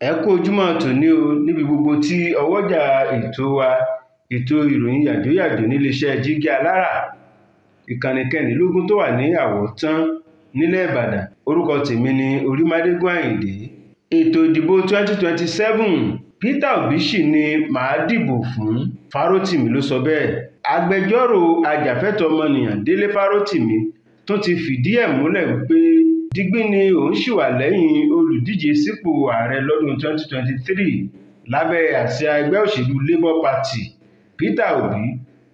Ẹ kú ojúmọ́ tòní o níbi gbogbo tí ọwọ́jà ètò wa, ètò ìròyìn yàjóyàjó níléeṣẹ́ Jígí Alára, ìkànnì kẹrìnlélógún tó wà ní Àwọ̀tán nílẹ̀ Ìbàdàn. Orúkọ tèmi ni Orímádégún Àyìndé. Ètò ìdìbò 2027, Peter Obi sì ni màá dìbò fún, Fárótìmí ló sọ bẹ́ẹ̀. Agbẹjọ́rò ajàfẹ́tọ̀ọ́ ọmọnìyàn Délé Fárótìmí tún ti fìdí ẹ̀ múlẹ̀ wípé digbí ni òun ṣì wà lẹ́yìn olùdíje sípò ààrẹ lọ́dún 2023 lábẹ́ àsíá ẹgbẹ́ òṣèlú Labour Party, Peter Obi,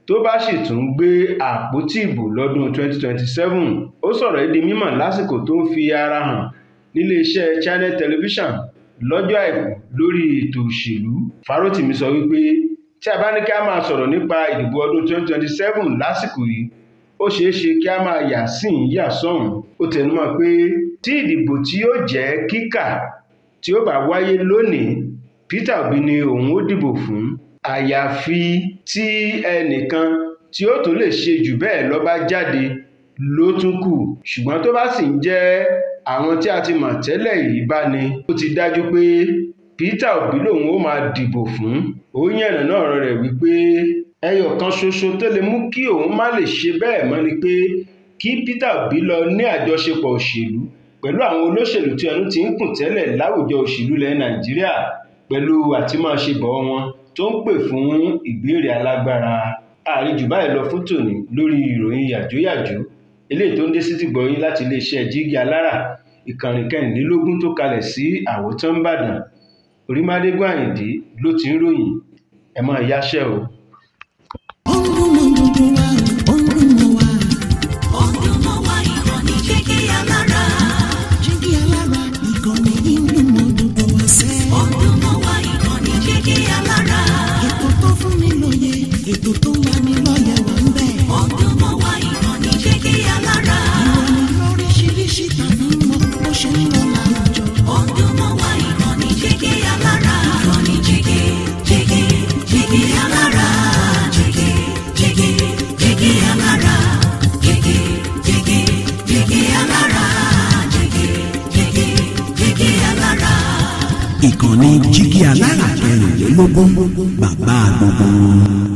tó bá sì tún gbé àpótí ìbò lọ́dún 2027. Ó sọ̀rọ̀ yìí di mímọ̀ lásìkò tó ń fi ara hàn níléeṣẹ́ Channel Television lọ́jọ́ Àìkú lórí ètò òṣèlú. Fárótìmí sọ wípé tí a bá ní kí a máa sọ̀rọ̀ nípa ìdìbò ọdún 2027 lásìkò yìí, ó ṣeé ṣe kí a máa yà síhìn-ín yà sọ́hùn-ún. Ó tẹnumọ́ pé tí ìdìbò tí yóò jẹ́ kíkà tí ó bá wáyé lónìí, Peter Obi ni òun ó dìbò fún, àyàfi tí ẹnìkan tí ó tún lè ṣe jù bẹ́ẹ̀ lọ bá jáde ló tún kù. Ṣùgbọ́n tó bá sì ń jẹ́ àwọn tí a ti mọ̀ tẹ́lẹ̀ yìí bá ní, ó ti dájú pé Peter Obi lòun ó máa dìbò fún. Ó yànnàná ọ̀rọ̀ rẹ̀ wípé ẹyọ kan ṣoṣo tó lè mú kí òun má lè ṣe bẹ́ẹ̀ mọ́ ni pé kí Peter Obi lọ ní àjọṣepọ̀ òṣèlú pẹ̀lú àwọn olóṣèlú tí ẹnu ti ń kùn tẹ́lẹ̀ láwùjọ òṣèlú ilẹ̀ Nàìjíríà pẹ̀lú àtimáṣebọ̀ wọn tó ń pè fún ìbéèrè alágbára. Àríjù báyìí lọ fún tòní lórí ìròyìn yàjóyàjó eléyìí tó ń dé sétígbọ̀ọ́ yín láti iléeṣẹ́ Jígí Alára, ìkànnì kẹrìnlélógún tó kalẹ̀ sí Àwọ̀tán Ìbàdàn. Orímádégún Àyìndé ló ti ń ròyìn. Ẹ máa yáṣẹ́ o. Ó ń dún mọ́ gbogbo wa, ó ń dún mọ́ wa. Ó ń dún mọ́ wa, ìkànnì Jígí Alára. Jígí Alára, ìkànnì yìí ń dún mọ́ gbogbo wa sẹ́. Ó ń dún mọ́ wa, ìkànnì Jígí Alára. Ètò tó fún ni lóye, ètò tó ń lani lọ́yẹ̀ wà ń bẹ̀. Ó ń dún mọ́ wa, ìkànnì Jígí Alára. Ìròyìn lóríṣiríṣi tàbí mọ́ bó ṣe ń lọ láwùjọ. Ó ń dún mọ́ wa, ìkànnì Jígí Alára. Ìkànnì Jígí, Jígí, Jígí Alára. Jígí, Jígí, Jígí Alára. Jígí, Jígí, Jígí Alára. Jígí, Jígí, Jígí Alára. Ìkànnì Jígí Alára kẹrìnlélógún, bàbá gbogbo wọn.